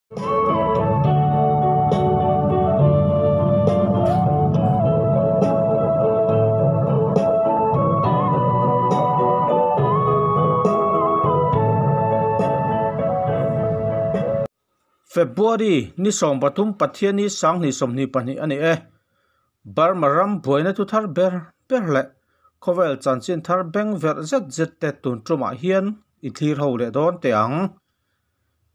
February ni 13 Pathianni 2022 ani e. Burma ram buaina thu thar ber ber leh khawvel chanchin thar beng verh zet zet te tun tumah hian i thlir ho leh dawn teh ang.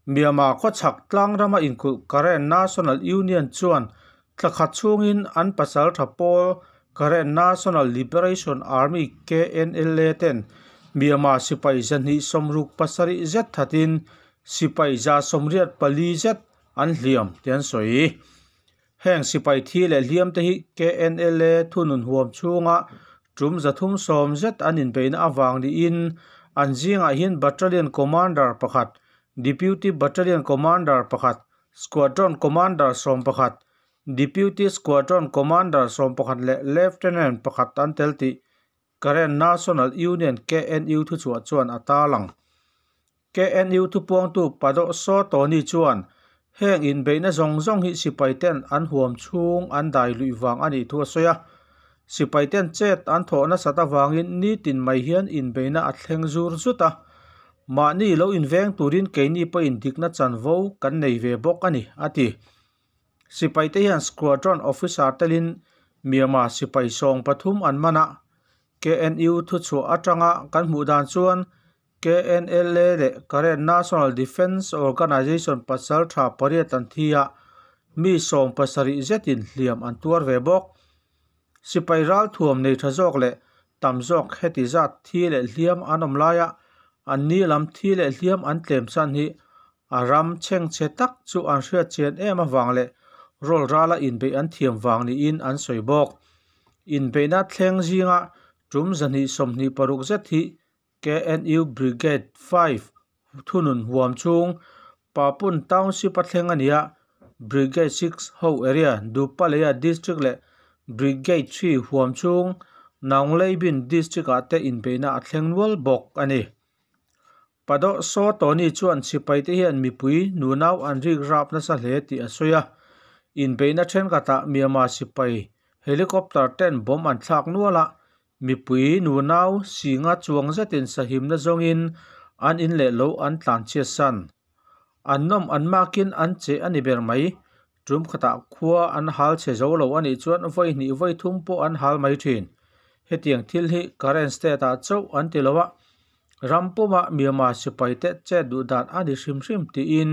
Myanmar khawchhak tlang rama inkulh Karen National Union chuan thla khat chhungin an pasal tha pawl Karen National Liberation Army KNLA ten Myanmar sipai 277 zet thatin sipai 184 zet an hliam tih an sawi. Heng sipai thi leh hliam te hi KNLA thunun huam chhunga tum 310 zet an inbeihna awang niin an zingah hian Battalion Commander pakhat, Deputy Battalion Commander pakhat, Squadron Commander 11, Deputy Squadron Commander 11 leh Lieutenant pakhat an tel tih Karen National Union KNU thuchhuah chuan a tarlang. KNU thupuangtu Pado Saw Tony chuan heng inbeihna zawng zawng hi sipai ten an huam chhung an dai lui wang ani thu a sawi a. Sipai ten chet an thawhna sat awangin nitin mai hian inbeihna a thleng zur zut a. Mahni lo inveng turin keini pawhin dikna chanvo kan nei ve bawk ani a ti. Sipai te hian Squadron Officer telin Myanmar sipai 13 an mana. KNU thuchhuah atanga kan hmuh dan chuan KNLA leh Karen National Defence Organization pasal tha pariat an thi a, mi 17 zetin hliam an tuar ve bawk. Sipai ral thuam nei tha zawk leh tam zawk heti zat thi leh hliam an awm laia an ni lam thi leh hliam an tlem chan hi a ram chheng che tak chu an hriat chian em awang leh rol rala inbeih an thiam wang niin an sawi bawk. Inbeihna thleng zinga tum 226 zet hi KNU Brigade 5 thunun huam chung Papun Township a thleng ania Brigade 6 ho area Dupalaya District leh Brigade 3 huam chung Naungleibin District ah te inbeihna a thleng nual bawk ani. Pado Saw Tony chuan sipai te hian mipui nunau an rik rap nasa hle tih a sawi a. Inbeihna thenkhatah Myanmar sipai helicopter ten bomb an thlak nual a, mipui nunau singa chuang zetin sahimna zawngin an in leh lo an tlan chhiat san. An nawm an makin an che ani ber mai. Tum khatah khua an hal che zo lo ani chuan vawi hnih vawi thum pawh an hal mai thin. Hetiang thil hi Karen state ah chauh an ti lo a. Rampuma Myanmar sipai te chet duh dan ani hrim hrim tiin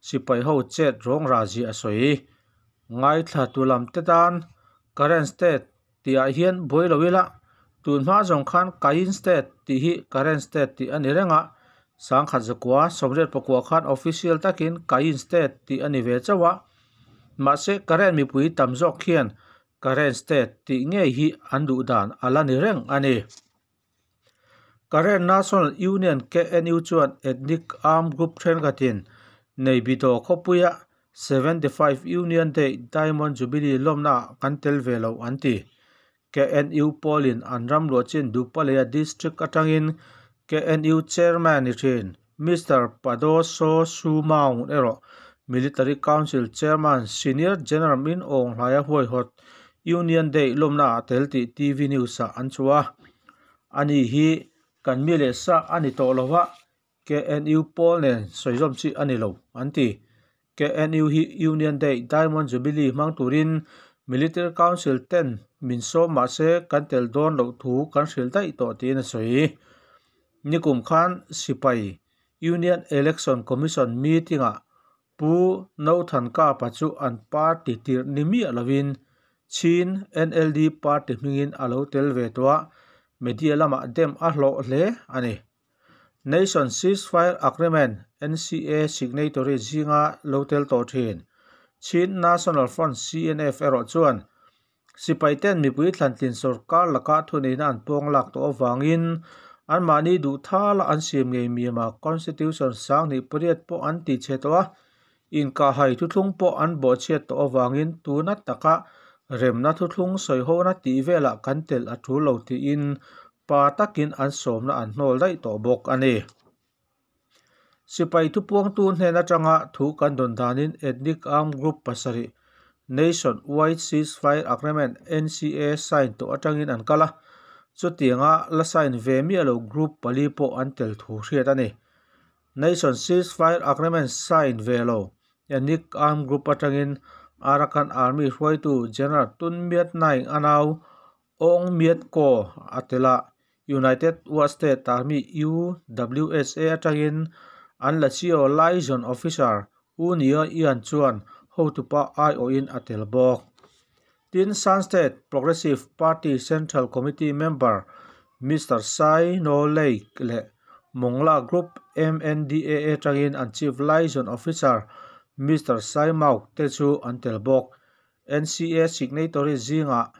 sipai ho chet rawng razi a sawi. Ngai thla tu lam te tan Karen state tih ah hian buai lo ila tun hma zawng khan Kayin state tih hi Karen state tih ani renga. 1989 khan official takin Kayin state tih ani ve chawa. Mahse Karen mipui tam zawk khian Karen state tih ngei hi an duh dan ala ni reng ani. Karen National Union KNU chuan Ethnic Armed Group thenkhatin Naypyidaw khawpuia 75 Union Day Diamond Jubilee lawmna kan tel ve lo an ti. KNU pawlin an ram luah chin Dupalaya District atangin KNU Chairman ni thin Mr. Pado Saw Su Maung erawh Military Council Chairman Senior General Min Aung Hlaing huaihawt Union Day lawmna a tel tih TV News ah an chua. Ani hi kan mi leh sa ani tawh lova KNU pawl nen sawi zawm chi ani lo an ti. KNU hi Union Day Diamond Jubilee hmang turin Military Council ten min sawm mahse kan tel dawn loh thu kan hril daih tawh tiin a sawi. Nikum khan sipai Union Election Commission meeting ah Pu No Than Ka pa chu an party tir ni miah lovin Chin NLD party hmingin a lo tel ve tawh a, media lamah dem a hlawh hle ani. Nation Ceasefire Agreement NCA signatory zinga lo tel tawh thin. Chin National Front CNF erawh chuan sipai ten mipui thlantlin sarkar laka thuneihna an pawng lak tawh awangin an mahni duh thala an siam ngei Myanmar Constitution 2008 pawh an ti che tawh a, inka hai thuthlung pawh an bawh chhiat tawh awangin tuna taka remna thuthlung sawi hona tih velah kan tel a tul lo tiin pa takin an sawmna an hnawl daih tawh bawk ani. Sipai thupuangtu hnen atanga thu kan dawn danin ethnic armed group pasarih Nation Wide Ceasefire Agreement, NCA, sign tawh atangin an kal a, chutianga la sign ve miah lo group pali pawh an tel thu hriat a ni. Nation Ceasefire Agreement sign ve lo ethnic armed group atangin Arakan Army hruaitu General Tun Myat Naing a nau Aung Myat Ko a tel a, United Wa State Army, UWSA, atangin an Lachio Liaison Officer U Nyo Yan chuan hotupa aiawhin a tel bawk. Tin, Shan State Progressive Party Central Committee member Mister Sai No Lake leh Mongla Group MNDAA atangin an Chief Liaison Officer Mister Sai Mauk te chu an tel bawk. NCA signatory zingah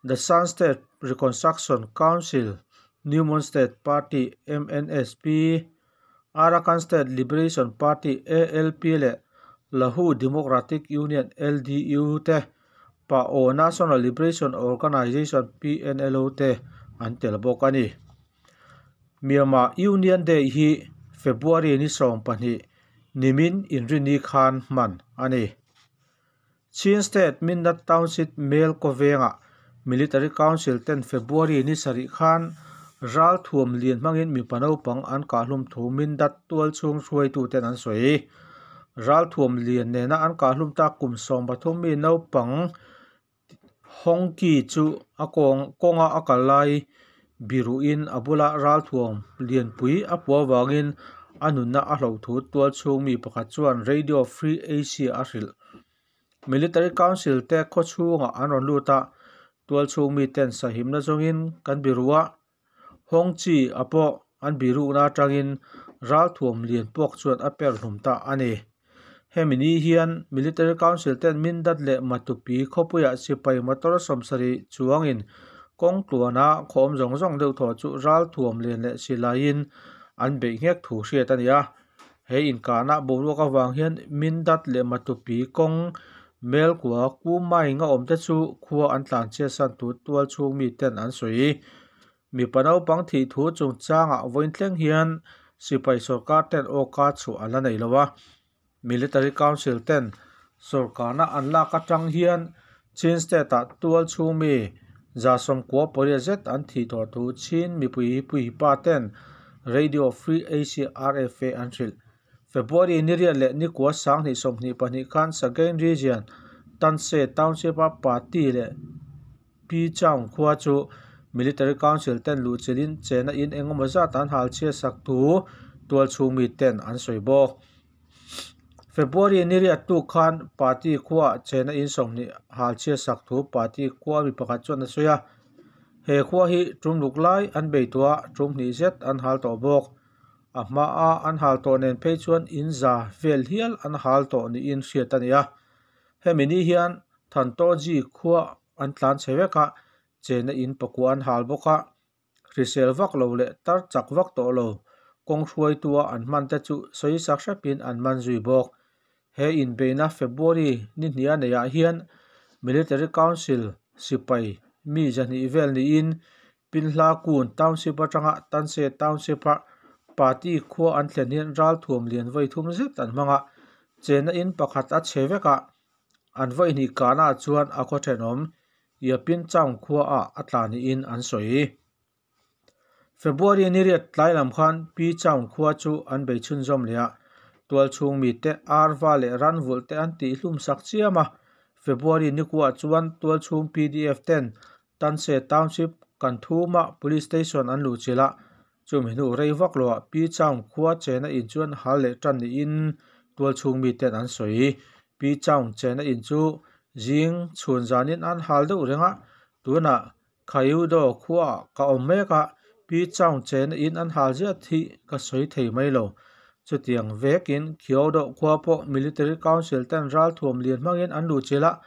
The Shan State Reconstruction Council, New Mon State Party, MNSP, Arakan State Liberation Party, ALP, leh Lahu Democratic Union, LDU, te, Pa'o National Liberation Organization, PNLO, te an tel bawk a ni. Myanmar Union Day hi February ni 12 nimin Inrini khan hman a ni. Chin State Mindat Township Mel Kawvengah Military Council ten February ni sarih khan ral thuam lian hmangin mipa naupang an kahhlum thu Mindat tual chhung hruaitu ten an sawi. Ral thuam lian nena an kahhlum tak kum 13 mi naupang Hong Ki chu a kawnga a kal lai biruhin a bula ral thuam lianpui a puah avangin a nunna a hloh thu tual chhung mi pakhat chuan Radio Free Asia a hrilh. Military Council te khaw chhungah an rawn lut a, tual chhung miten sahimna zawngin kan biru a, Hong Chi a pawh an birukna atangin ral thuam lian pawk chuan a per hlum ta a ni. Hemi ni hian Military Council ten Mindat leh Matupi khawpuiah sipai motor 70 chuangin kawng tluana khawm zawng zawng deuh thaw chu ral thuam lian leh silaiin an beih nghek thu hriat a ni a. He inkahna boruak avang hian Mindat leh Matupi kawng Melkua Kumaing a awmte chu khua an tlanchhiatsan thu tual chhung miten an sawi. Mipa naupang thih thu chungchangah vawiin thleng hian sipai sorkar ten awka chhuah an la nei lo a. Military Council ten sorkarna an lak atang hian Chin State-ah tual chhung mi 98 zet an thih tawh thu Chin mipui puipa ten Radio Free Asia, RFA, an hrilh. February ni riat leh ni kua 2022 khan Sagaing Region, Tanse Township-a Party leh Pi Chaung khua chu Military Council ten luhchilhin chena in engemaw zat an hal chhiat sak thu tual chhung mi ten an sawi bawk. February ni riat tuk khan Party khuaah chena in 20 hal chhiat sak thu Party khua mi pakhat chuan a sawi a. He khua hi tum luk lai an bei tawh a, tum hnih zet an hal tawh bawk. A hmaa an hal tawh nen phei chuan in za vel hial an hal tawh niin hriat a ni a. Hemi ni hian Thantoji khua an tlan chhe vek a, chena in pakua an hal bawk a, hrisel vak lo leh tar chak vak tawh lo kawng hruaitua an hman te chu sawi sak hrepin an man zui bawk. He inbeihna February ni hnih a neihah hian Military Council sipai mi 200 vel niin Pinhla Kun Township atanga Tanse Township-a party khua an thlen hian ralthuam lian vawi thum zet an hmang a, chena in pakhat a chhe vek a, an vawi hnih kahnaah chuan a khaw thenawm Yapin Chaung khuaah a tla niin an sawi. February ni riat tlai lam khan Pi Chaung khua chu an bei chhunzawm leh a, tual chhung mite arva leh ranvulh te an tihhlum sak chiam a. February ni kuah chuan tual chhung PDF ten Tanse Township kan thuma Police Station an luhchilh a, chumi hnu rei vak loah Pi Chaung khua chena in chu an hal leh tan niin tual chhung miten an sawi. Pi Chaung chena in chu zing chhun zanin an hal deuh reng a, tunah Khayudo khuaah ka awm mek a, Pi Chaung chena in an hal ziah thih ka sawi thei mai lo. Chutiang vekin Khiodo khua pawh Military Council ten ralthuam lian hmangin an luhchilh a,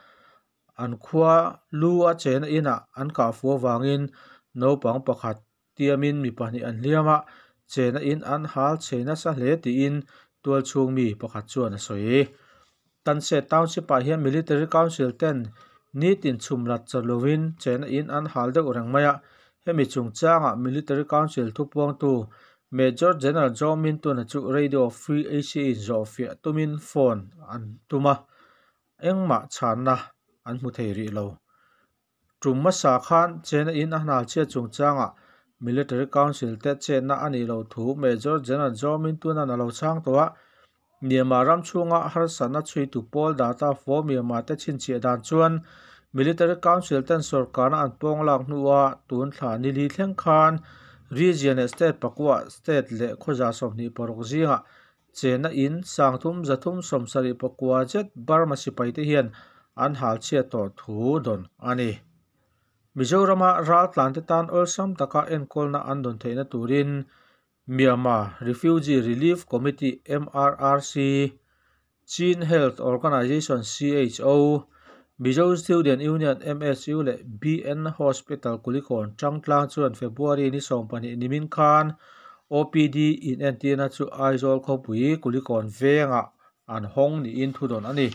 an khua lu a chena inah an kah fu avangin naupang pakhat tiamin mi pahnih an hliam a, chena in an hal chhe nasa hle tiin tual chhung mi pakhat chuan a sawi. Tanse Township-ah hian Military Council ten nitin chhum lat chawt lovin chena in an hal deuh reng mai a, hemi chungchangah Military Council thupuangtu Major General Zaw Min Tun-a chu Radio Free Asia-in zawhfiah tumin phone an tum a, engmah chhanna an hmu thei rih lo. Tum hmasa khan China in a hnalchhiat chungchangah Military Council te chetna a nih loh thu Major General Zaw Min Tun-a'n a lo chhang tawh a, Myanmar ram chhunga harsatna chhuitu pawl data for Myanmar te chhinchhiah dan chuan Military Council ten sorkarna an pawng lak hnua tun thla nili thleng khan Region leh State pakua State leh khawza 26 zingah chenna in 3374 zet Burma sipai te hian an halchhiat tawh thu dawn a ni. Mizorama raltlan te tan awlsam taka enkawlna an dawn theihna turin Myanmar Refugee Relief Committee, MRRC, Chin Health Organization, CHO, Mizo Student Union, MSU, leh BN Hospital Kulikawn Tangtlang chuan February ni 12 nimin khan OPD inentirna chu Aizawl khawpui Kulikawn vengah an hawng niin thu dawn a ni.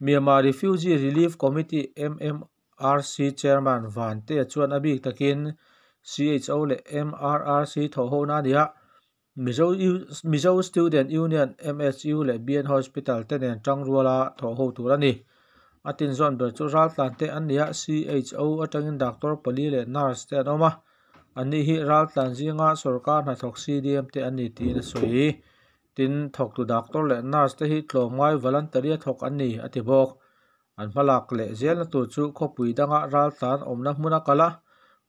Myanmar Refugee Relief Committee, MMRC, Chairman Vantea chuan a bik takin CHO leh MRRC thawhhona a ni a, Mizo Student Union, MSU, leh BN Hospital te nen tangruala thawhho tur a ni. A tinzawn ber chu raltlan te an ni a, CHO atangin doctor pali leh nurse te an awm a, anni hi raltlan zinga sorkar hnathawk CDM te an ni tiin a sawi. Tin, thawktu doctor leh nurse te hi tlawmngai voluntary a thawk an ni, a ti bawk. An hmalak leh zelna tur chu khawpui danga raltlan awmna hmuna kal a,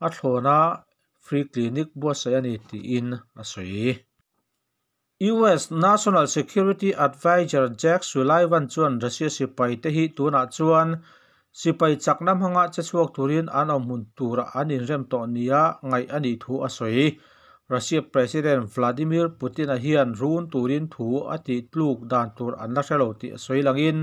a thlawna free clinic buatsaih a ni tiin a sawi. US National Security Advisor Jake Sullivan chuan Russia sipai te hi tunah chuan sipai chakna hmanga che chhuak turin an awm hmun turah an inrem tawh nia ngaih a nih thu a sawi. Russia President Vladimir Putin-a hian run turin thu a tih tluk dan tur an la hre lo tih a sawi langin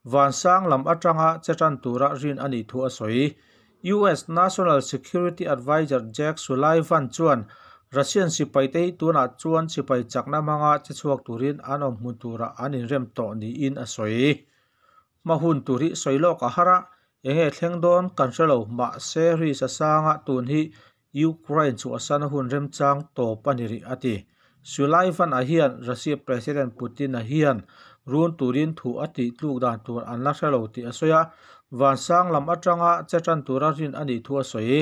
vansang lam atanga che tan tura rin a nih thu a sawi. US National Security Advisor Jake Sullivan chuan Russian sipai te hi tunah chuan sipai chakna hmanga che chhuak turin an awm hmun turah an inrem tawh niin a sawi. Hma hun tur hi sawi lawk a har a, enge thleng dawn kan hre lo, mahse ri sa sanga tun hi Ukraine chhuahsan hun remchang tawp a ni rih, a ti. Sullivan-a hian Russia President Putin-a hian run turin thu a tih tluk dan tur an la hre lo tih a sawi a, vansang lam atanga che tan tura rin a nih thu a sawi.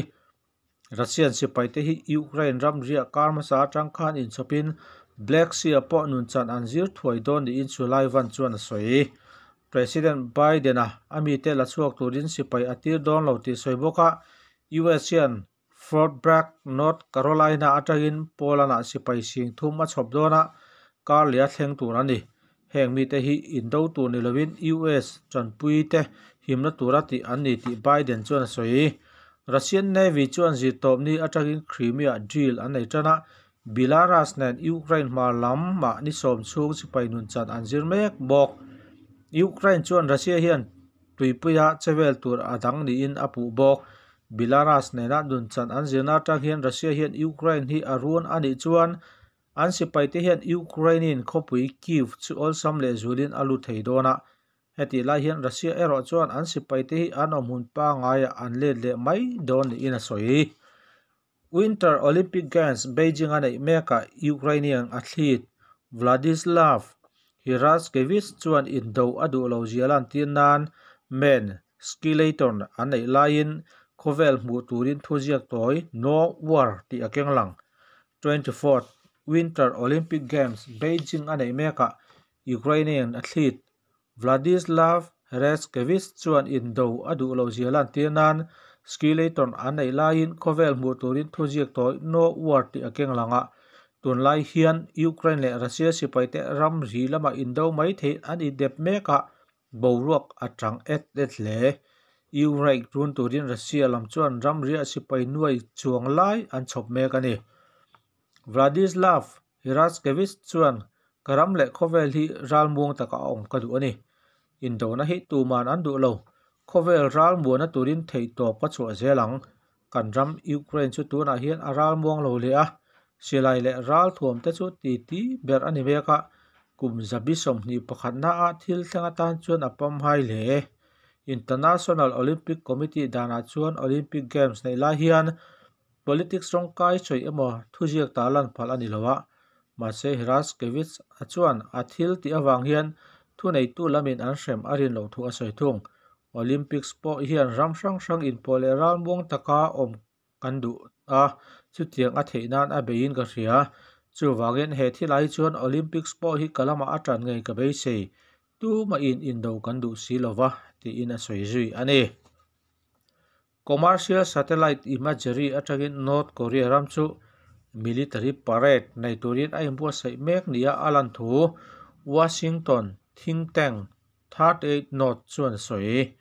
Russian sipai te hi Ukraine ram riah kar hmasa atang khan inchhawpin Black Sea-ah pawh nunchan an zir thuai dawn niin Sullivan chuan a sawi. President Biden-a a mite la chhuak turin sipai a tir dawn lo tih sawi bawk a, US hian Fort Bragg, North Carolina atangin Poland-ah sipai sing thum a chhawp dawn a, kar leh a thleng tur a ni. Heng mite hi indo tur ni lovin US tanpui te himna tura tih an ni tih Biden chuan a sawi. Russian Navy chuan zirtawpni atangin Crimea drill an nei tan a, Belarus nen Ukraine hmar lamah ni 10 chhung sipai nunchan an zir mek bawk. Ukraine chuan Russia hian tuipuia chevel tur a dang niin a puh bawk. Belarus nena nunchan an zirna atang hian Russia hian Ukraine hi a run a nih chuan an sipai te hian Ukraine-in khawpui Kyiv chu awlsam leh zulin a lut thei dawn a. Heti lai hian Russia erawh chuan an sipai te hi an awm hun pangaiah an let leh mai dawn niin a sawi. Winter Olympic Games Beijing a neih mekah Ukrainian athlete Vladislav Heraskevych chuan indo a duh lo zia lantir nan men skeleton an neih laiin khawvel hmuh turin thuziak tawi No War tih a keng lang. 24th Winter Olympic Games Beijing a neih mekah Ukrainian athlete Vladislav Heraskevych chuan indo a duh lo zia lantir nan skeleton an neih laiin khawvel hmuh turin thuziak tawi No War tih a keng lang a. Tunlai hian Ukraine leh Russia sipai te ram ri lamah indo mai theih an indep mek a, boruak a tang et et hle. Ukraine run turin Russia lam chuan ram riah sipai nuai chuang lai an chhawp mek a ni. Vladislav Heraskevych chuan ka ram leh khawvel hi ral muang taka a awm ka duh a ni. Indona hi tuman an duh lo. Khawvel ral muana turin theih tawp ka chhuah zel ang. Kan ram Ukraine chu tunah hian a ral muang lo hle a, silai leh ral thuam te chu ti ti ber a ni mek a, kum 21 na a thil thleng atan chuan a pamhai hle. International Olympic Committee danah chuan Olympic Games neih lai hian Politics rawngkai sawi emaw thuziak tarlan phal a ni lo a, mahse Heraskevych a chuan a thil tih avang hian thuneitu lamin an hrem a rin loh thu a sawi thung. Olympics pawh hian ram hrang hrang inpawh leh ralmuang taka awm kan duh a, chutiang a theih nan a beiin ka hria. Chuvangin he thilai hi chuan Olympics pawh hi ka lamah a tan ngei ka beisei. Tumahin indo kan duh si lova, tiin a sawi zui a ni. Commercial satellite imagery atangin North Korea ram chu military parade nei turin a inbuatsaih mek nia a lan thu Washington think tank Third Eight North chuan a sawi.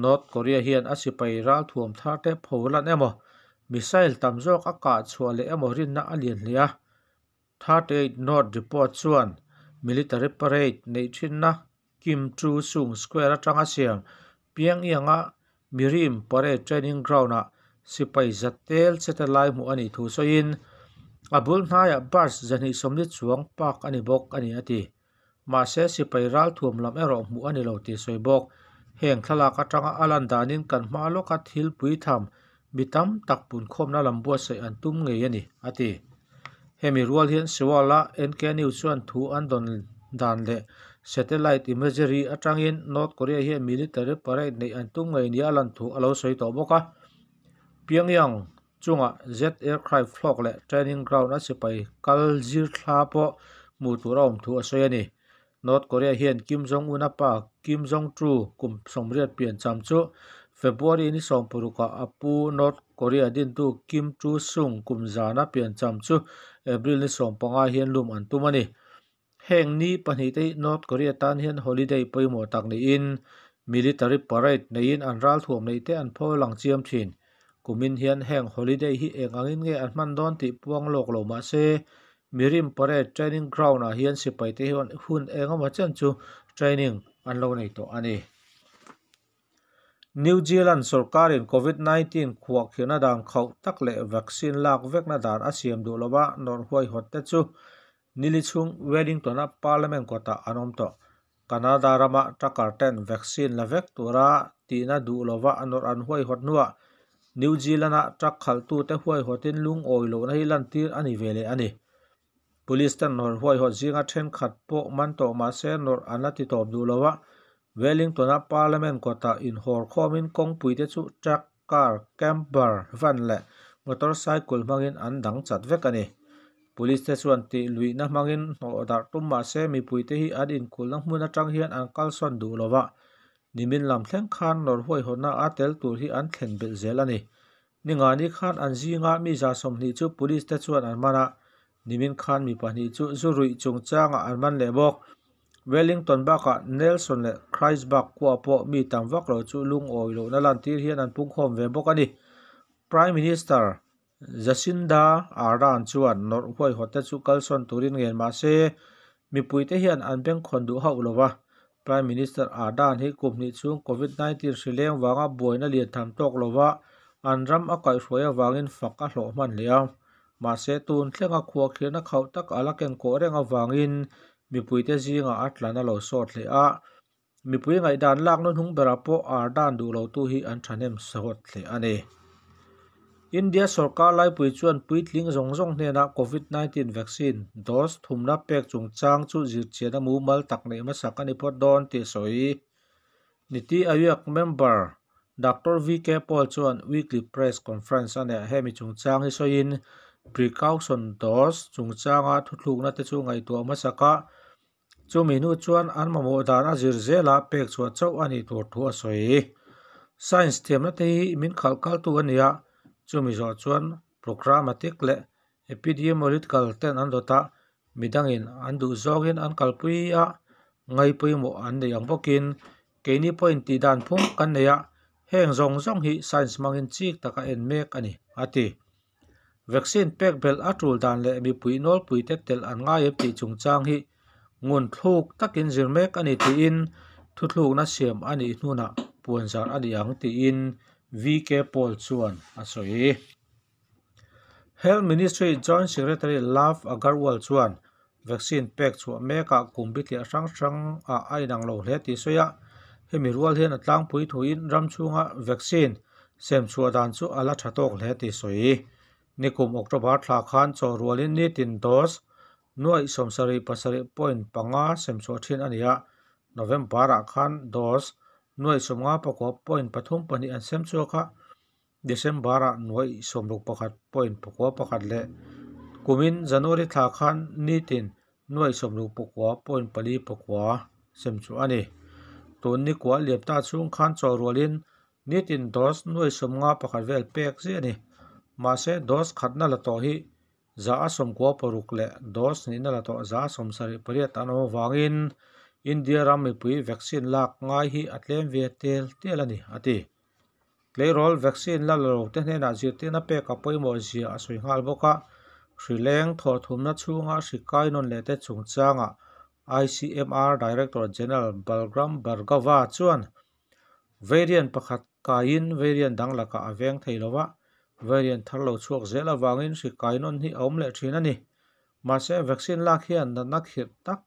North Korea hian a sipai ralthuam thar te pho lan emaw, missile tam zawk a kah chhuah leh emaw rinna a lian hle a. Third Eight North report chuan military parade neih thinna Kim Chu Sung Square atanga siam Pyongyang-a Mirim Parade Training Ground-ah sipai za tel chete lai hmuh a nih thu sawiin, a bul hnaiah bus 220 chuang park a ni bawk a ni a ti. Mahse sipai ralthuam lam erawh hmuh a ni lo tih sawi bawk. Heng thlalak atanga a lan danin kan hma lawka thil puitham mi tam tak punkhawmna lam buatsaih an tum ngei a ni, a ti. Hemi rual hian Seoul-a NK News chuan thu an dawn dan leh satellite imagery atangin North Korea hian military parade neih an tum ngei nia a lan thu a lo sawi tawh bawk a. Pyongyang chungah jet aircraft thlawk leh training ground a sipai kal zir thla pawh hmuh tur a awm thu a sawi a ni. North Korea hian Kim Jong Un a pa Kim Jong Tru kum 80 piancham chu February ni 16 ah a pu North Korea dintu Kim Tru Sung kum zana piancham chu April ni 15 hian lum an tum a ni. Heng ni pahnih te hi North Korea tan hian holiday pawimawh tak niin military parade neiin an ralthuam neih te an pho lang chiam thin. Kumin hian heng holiday hi eng angin nge an hman dawn tih puang lawk lo mah se Mirim Parade Training Ground ah hian sipai te hian hun eng emaw chen chu training an lo nei tawh a ni. New Zealand sorkarin Covid 19 khuahkhirhna dan khauh tak leh vaccine lak vekna dan a siam duh lova nawrh huaihawt te chu nili chhung Wellington-a Parliament kawtah an awm tawh. Canada rama trucker ten vaccine la vek tura tihna duh lova nawrh an huaihawt hnuah New Zealand-a truck khalhtute huaihawtin lungawi lohna hi lantir a ni ve leh a ni. Police ten nawrh huaihawt zinga thenkhat pawh man tawh mah se nawrh an la ti tawp duh lo a, Wellington-a Parliament kawtah inhawr khawmin kawngpuite chu truck, car, camper, van leh motorcycle hmangin an dang chat vek a ni. Police te chuan tih luihna hmangin hnawh darh tum mah se mipuite hi an inkulhna hmun atang hian an kalsawn duh lo a, nimin lam thleng khan nawrh huaihawtna a tel tur hi an thlen belh zel a ni. Ningani khan an zinga mi 120 chu police te chuan an man a, nimin khan mi pahnih chu zu ruih chungchangah an man leh bawk. Wellington bakah Nelson leh Christburg khua pawh mi tam vak lo chu lungawi lohna lantir hian an pungkhawm ve bawk a ni. Prime Minister Jacinda Ardern chuan nawrh huaihawt te chu kalsawn turin ngen mah se mipuite hian an bengkhawn duh hauh lo va. Prime Minister Ardern hi kum hnih chhung Covid-19 hri leng vanga buaina lian tham tawk lova an ram a kaihhruai avangin fak a hlawh hman hle a. Mahse tun thlenga khuahkhirhna khauh tak a la kenkawh reng avangin mipuite zingah a tlan a lo sawt hle a. Mipui ngaihdan lakna hnung berah pawh Ardern duh lotu hi an thahnem sawt hle a ni. India sorkar laipui chuan puitling zawng zawng hnenah Covid-19 vaccine dose thumna pek chungchang chu zirchian a mumal tak neih hmasak a ni phawt dawn tih sawi. Niti Aayog member Doctor VK Paul chuan weekly press conference a neih hemi chungchang hi sawiin precaution dose chungchanga thuthlukna te chu ngaihtuah hmasak a, chumi hnu chuan an mamawh dan a zir zela pek chhuah chauh a nih tur thu a sawi. Science thiamna te hi min khalh kaltu a ni a, chumi zawh chuan programmatic leh epidemiological ten an dawt a, midangin an duh zawngin an kalpui a, ngai pawimawh an nei ang bawkin keini pawhin tih dan phung kan nei a, heng zawng zawng hi science hmangin chik taka en mek a ni, a ti. Vaccine pek belh a tul dan leh mipui nawlpui te telh an ngai em tih chungchang hi ngun thluk takin zir mek a ni tiin thuthlukna siam a nih hnunah puanzar a ni ang tiin VK Paul chuan a sawi. Health Ministry Joint Secretary Lav Agarwal chuan vaccine pek chhuah mekah kum bithliah hrang hrang ah a inang lo hle tih sawi a, hemi rual hian a tlangpui thuin ram chhunga vaccine sem chhuah dan chu a la tha tawk hle tih sawi. Nikum October thla khan chaw rualin nitin dose nuaih sawmsarih pasarih point panga sem chhuah thin a ni a, November-ah khan dose nuaih sawmnga pakua point pathum pahnih an sem chhuak a, December-ah nuaih sawmruk pakhat point pakua pakhat leh kumin January thla khan nitin nuaih sawmruk pakua point pali pakua sem chhuah a ni. Tun nikua liam ta chhung khan chaw rualin nitin dose nuaih sawmnga pakhat vel pek ziah a ni. Mahse dose khatna la tawh hi za a sawmkua paruk leh dose hnihna la tawh za a sawmsarih pariat an awm avangin India ram mipui vaccine lak ngai hi a tlem ve tel tel a ni, a ti. Tleirawl vaccine la la lo te hnenah zirtirna pek a pawimawh zia a sawi nghal bawk a, hrileng thawhthumna chhunga hri kai nawn leh te chungchangah ICMR Director General Balgram Bhargava chuan variant pakhat kaiin variant dang lakah a veng thei lo va, variant thar lo chhuak zel avangin hri kai nawn hi a awm leh thin a ni. Mahse vaccine lak hian natna khirh tak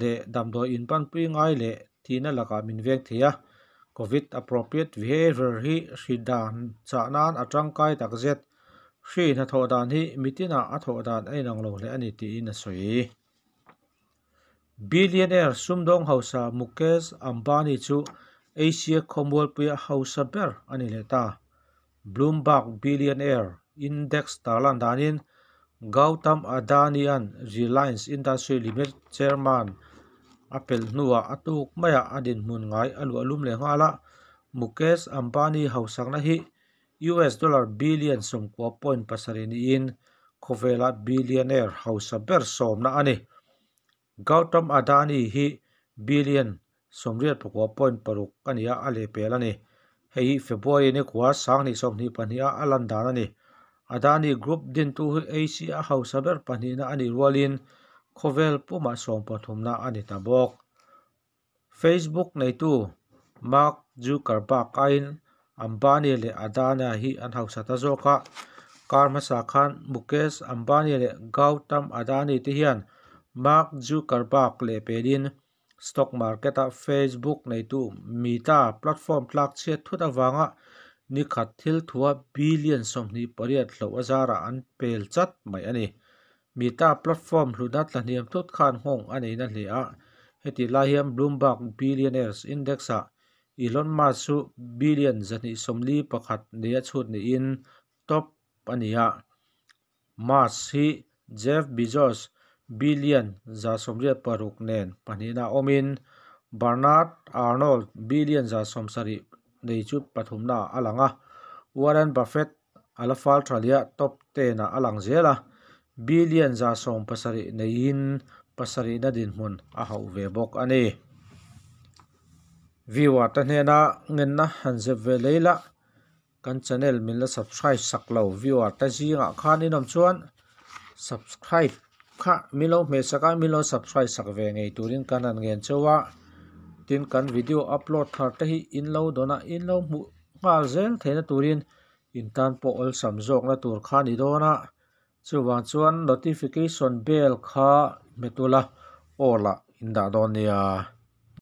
leh damdawi inpanpui ngai leh tihna lakah min veng thei a, Covid appropriate behaviour hi hri dan chah nan a tangkai tak zet. Hri hnathawh dan hi mitinah a thawh dan a inang lo hle a ni tiin a sawi. Billionaire sumdawng hausa Mukesh Ambani chu Asia khawmualpuia hausa ber a ni leh ta. Bloomberg Billionaire Index tarlan danin Gautam Adani-a'n Reliance Industry Limited chairman a pelh hnuah a tuk maiah a dinhmun ngai a luah lum leh nghal a, Mukesh Ambani hausakna hi US dollar billion 90.7 niin khawvela billionaire hausa ber sawmna a ni. Gautam Adani hi billion 86.6 a ni a, a lehpel a ni. Hei hi February ni kua 2022 a a lan dan a ni. Adani Group dintu hi Asia hausa ber pahnihna a nih rualin khawvel pumah sawmpathumna a ni ta bawk. Facebook neitu Mark Zuckerberg aiin Ambani leh Adani hi an hausa ta zawk a, kar hmasa khan Mukesh Ambani leh Gautam Adani te hian Mark Zuckerberg lehpelin stock market-a Facebook neitu Meta platform tlak chhiat thut avanga nikhat thil thua billion 28 hloh a zarah an pel chat mai a ni. Meta platform hlutna tlahniam thut khan nghawng a nei na hle a, heti lai hian Bloomberg Billionaires Index-ah Elon Musk chu billion 241 neia chhut niin top a ni a. Musk hi Jeff Bezos billion 186 nen pahnihna awmin Bernard Arnault billion 170 nei chu pathumna a lang a, Warren Buffett a la fal tha leh a top ten ah a lang zel a, billion 170 neiin pasarihna dinhmun a hauh ve bawk a ni. Viewer te hnena ngenna han zep ve lei la, kan channel min la subscribe sak lo viewer te zingah khan inawm chuan subscribe kha min lo hmeh sak a, min lo subscribe sak ve ngei turin kan han ngen cheu a, tin kan video upload thar te hi in lo dawn a, in lo hmuh nghal zel theihna turin in tan pawh awlsam zawkna tur kha a ni dawn a, chuvang chuan notification bell kha hmet ula all ah in dah dawn nia.